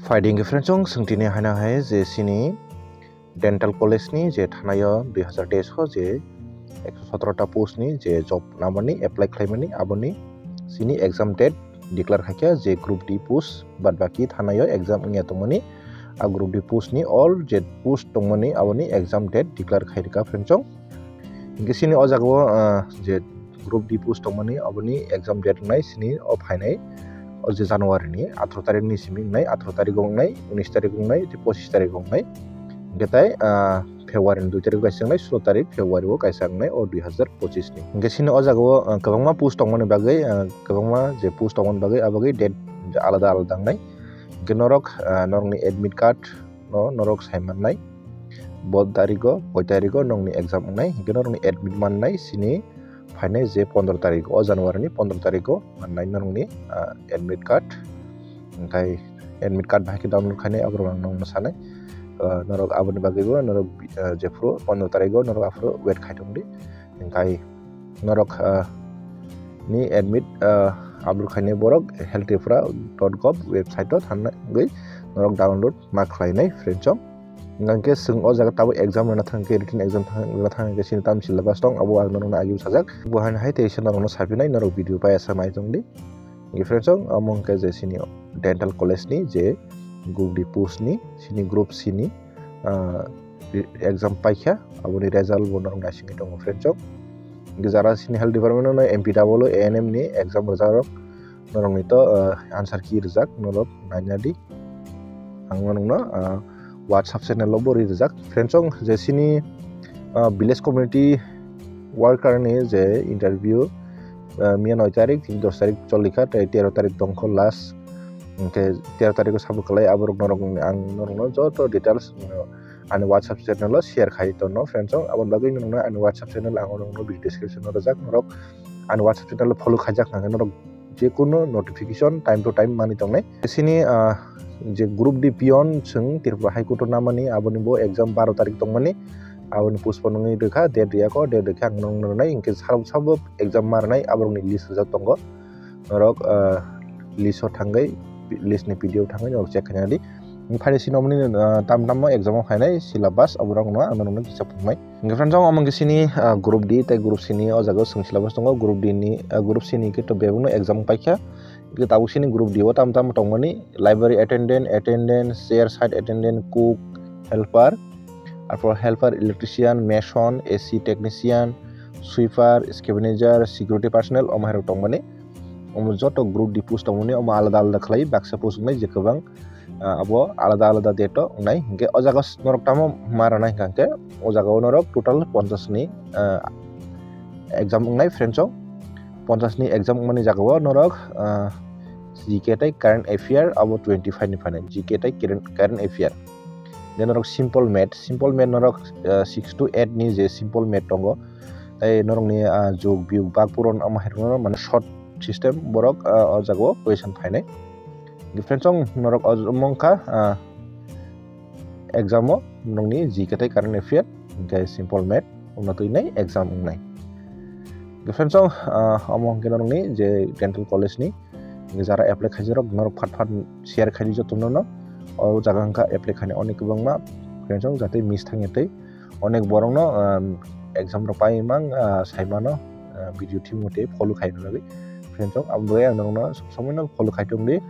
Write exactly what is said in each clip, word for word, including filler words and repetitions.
Phaidi hwnkhe friends, chwng tini haino hai je chini dental college ni je thanai o dui hazar teis o je ekso sotoro ta post ni je job namani apply khlaimani, aboni chini exam date declare khaikha je group D post, bad baki thanai o exam wngya tongmani, a group D post ni all je post tongmani aboni exam date declare khairikha friends. Hwnkhe chini o jaga o, ah, je group D post tongmani aboni exam date wngnai chini o phainai o je January ni atharo tarik ni simi wngnai, atharo tarik o wngnai, unis tarik o wngnai, tei pochis tarik o wngnai. Hwnkhe tai, ah, February ni dui tarik o kaisa wngnai, sulo tarik February o kaisa wngnai o dui hazar pochis ni. Hwnkhe chini o jaga o, ah, kwbangma post tongmani bagwi, ah, kwbangma je post tongmani bagwi, ah, bagwi date alada alada wngnai. Hwnkhe norok, ah, norokni admit card no norok sai mannai. Bo tarik o, koi tarik o nokni exam wngnai, hwnkhe norokni admit mannai chini phainai je pondro tarik o, January ni pondro tarik o mannai norokni, ah, admit card. Hwnkhe admit card bahai khe download khainai, aborok ang nokno sanai. Ah, norok aboni bagwi bo norok, ah, jephuru pondro tarik o norok aphuru wait khai tongdi. Hwnkhe norok, ah, ni admit, ah, upload khainai borok health tripura dot gov website o thangwi norok download ma khlainai friends. Hwnkhe chwng o jaga tabuk exam rwna thangkhe, written exam thang-, rwna thangkhe chini tam syllabus tong, abo ang norokno agi sajak. Bo haino hai teisa norokno saphinai, norok video pai asa nai tongdi. Hwnkhe friends, omo hwnkhe je chini dental college ni je group D post ni, chini group C ni, ah, re-, exam paikha, aboni result bo norok naisingwi tongo friends. Hwnkhe jara chini health department no M P double O, A N M ni exam rwjak rok, norokni to, ah, answer key rwjak, norok naina di. Ang norokno, ah, WhatsApp channel o bo ri rwjak. Friends, je chini, ah, village community worker ni je interview, ah, miya noi tarik, tini dos tarik choli kha, tei tero tarik tong kho last. Hwnkhe tero tarik o sabo kwlai, aborok norok ang norokno joto details, ah, ani WhatsApp channel o share khai tongo friends. Aboni bagwi norokno ani WhatsApp channel ang norokno video description o rwjak, norok ani WhatsApp channel o follow khaijak hwnkhe norok jekunu notification time to time mani tongnai. Chini, ah, je group D peon chwng Tripura High Court o namani, aboni bo exam baro tarik tongmani, aboni postpone wngwi rwkha, date riyakho, date rwkhe ang norokno rwnai, hwnkhe sabo sabo exam ma rwnai, aborokni list rwjak tongo, norok, ah, list o thangwi, list ni P D F thangwi norok check khaina di. Phai sini omoni, ah, tam tamo exam o phainai syllabus, aborokno ang norokno kisa phunuknai. Hwnkhe friends, omo hwnkhe chini, ah, group D tei group C ni o jaga o chwng syllabus tongo. Group D ni, ah, group C ni khe to bebakno exam paikha. Hwnkhe tabuk chini group D o tam tamo tongmani, library attendant, attendant, chair side attendant, cook, helper, arpor helper, electrician, mason, A C technician, sweeper, scavenger, security personnel, omo hai rok tongmani. Omo joto group D post tongmani, omo alada alada khlai baksa post wngnai je kwbang. Ah, abo alada alada date o wngnai. Hwnkhe o jaga o norok tamo ma rwnai hwnkha hwnkhe o jaga o norok total ponchash ni, ah, exam wngnai friends o. Ponchash ni exam wngmani jaga o norok, ah, G K tei current affair abo twenty five ni phainai, G K tei current, current affair. Then norok simple math, simple math norok, ah, six to eight ni je simple math tongo. Tei norokni, ah, jug biyug bak puron omo hai rokno mane short system borok, ah, o jaga o question phainai. Friends, chwng norok o wngkha, ah, exam o norokni G K tei current affair, hwnkhe simple math, omo twi nai exam wngnai. Friends, chwng, ah, omo hwnkhe norokni je dental college ni jara apply khaijak rok norok phat phat share khaidi jotono no. O jaga wngkha apply khainai onek kwbangma, friends, chwng jate miss thangya tei. Onek borokno, um, exam rok pai mang, ah, sai mano, ah, video team mate follow khaina bagwi. Friends rok, abo bagwi ang norokno sob somoi no follow khai tongdi.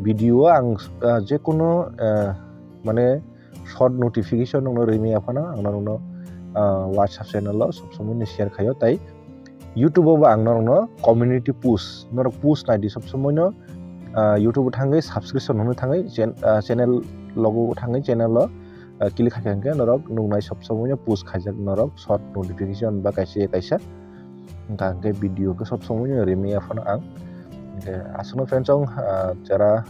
Video o ang, ah, jekunu, ah, mane short notification nokno rwmaya phano ang norokno, ah, WhatsApp channel o sob somoi no share khaio. Tai YouTube o bo ang norokno community post, norok post naidi sob somoi no, ah, YouTube o thangwi subscription hwnwi thangwi chen-, ah, channel logo o thangwi channel o, ah, click khaikha hwnkhe norok nuknai sob somoi no post khaijak norok short notification ba kaisa ya kaisa. Hwnkha hwnkhe video khe sob somoi no rwmaya phano ang. Hwnkhe aswkno friends chwng, ah, jara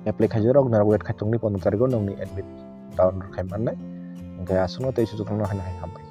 apply khaijak rok norok wait khai tongdi pondro tarikh o nokni admit download khai mannai. Hwnkhe aswkno tei sujokno hai hai hambai.